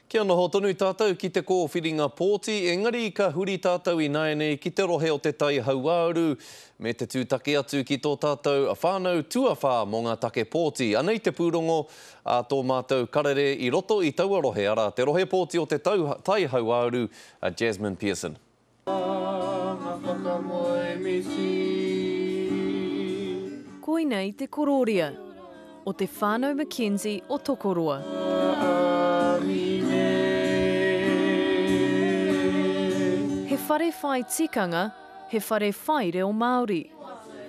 Kia noho tonu tātou ki te kōwhiringa pōti, engari ka huri tātou ināianei ki te rohe o Te Tai Hauāuru me te tūtaki atu ki tō tātou whānau tuawhā mō ngā take pōti. Anei te pūrongo a tō mātou karere i roto i taua rohe, arā, te rohe pōti o Te Tai Hauāuru, a Jasmine Pearson. Koinei te korōria o te whānau McKenzie o Tokoroa. He whare whai tikanga, he whare whai reo Māori.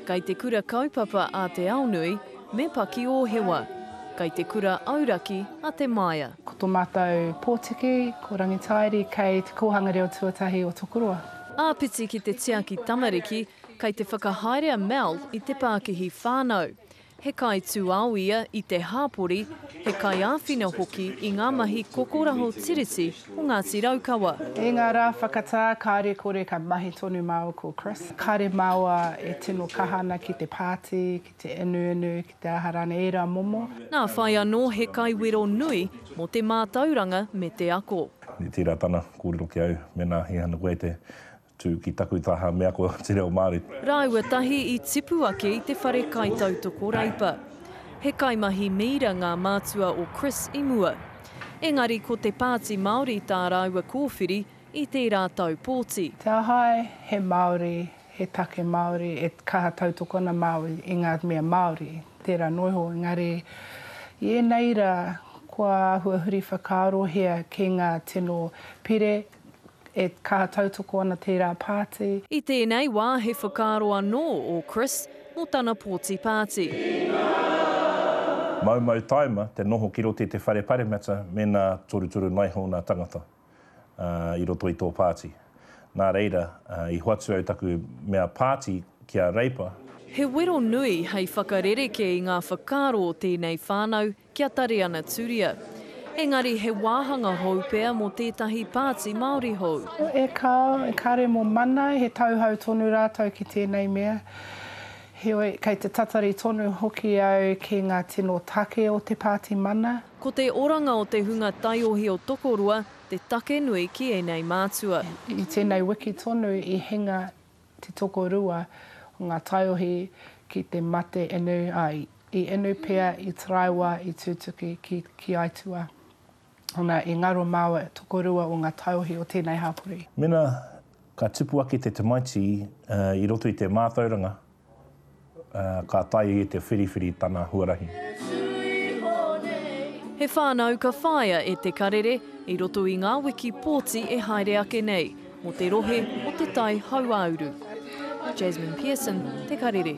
Kai te kura kaupapa a Te Aonui me Paki Ōhewa. Kai te kura auraki a Te Maia. Ko tō mātou pōtiki, ko Rangitairi, kei Te Kōhanga Reo Tuatahi o Tokoroa. Āpiti ki te tiaki tamariki, kei te whakahaere a Mel i te pākihi whānau. He kaitūao ia i te hāpori, he kaiāwhina hoki i ngā mahi kokoraho tiriti o Ngāti Raukawa. I ngā rā whakatā, kāre kore ka mahi tonu māua ko Chris. Kāre māua e tino kaha ana ki te pāti, ki te inuinu, ki te aha rānei, ērā momo. Nā whai anō he kaiwero nui mō te mātauranga me te ako. Tērā tana kōrero ki au, mēnā he ana koe te Tū ki taku taha me ako te reo Māori. Rāua tahi i tipu ake i te whare kaitautoko Reipa. He kaimahi mīra ngā mātua o Chris i mua. Engari ko te Pāti Māori tā rāua kōwhiri i tērā tau pōti. Te Ahai, he Māori, he take Māori, e kaha tautoko ana māua i ngā mea Māori, tērā noa iho, engari i ēnei rā kua āhua huri whakaarohia ki ngā tino pire E kaha tautoko ana tērā pāti. I tēnei wā he whakaaro anō ō Chris mō tana pōti pāti. Maumau taima te noho ki roto i te whare paremata mēnā torutoru noaiho ngā tangata i roto i tō pāti. Nā reira, i hoatu au taku mea pāti ki a Reipa. He wero nui hei whakarerekē i ngā whakaaro o tēnei whānau Kia Tariana Turia. Engari he wāhanga hou pea mō tētahi pāti Māori hou. E kāo, e kāre mō mana, he tauhou tonu rātou ki tēnei mea. Heoi, kei te tatari tonu hoki au ki ngā tino take o te pāti mana. Ko te oranga o te hunga taiohi o Tokoroa te take nui ki ēnei mātua. I tēnei wiki tonu i hinga te tokorua o ngā taiohi ki te mate inu, ā, I inu pea, i taraiwa, i tūtuki ki, ki aituā. Ana, i ngaro māua tokorua o ngā taiohi o tēnei hapori. Mena ka tupu ake te tamaiti i roto i te mātauranga, ka taea ia te whiriwhiri tana huarahi. He whānau ka whāia e Te Karere i roto i ngā wiki pōti e haere ake nei mō te rohe o Te Tai Hauāuru. Jasmine Pearson, Te Karere.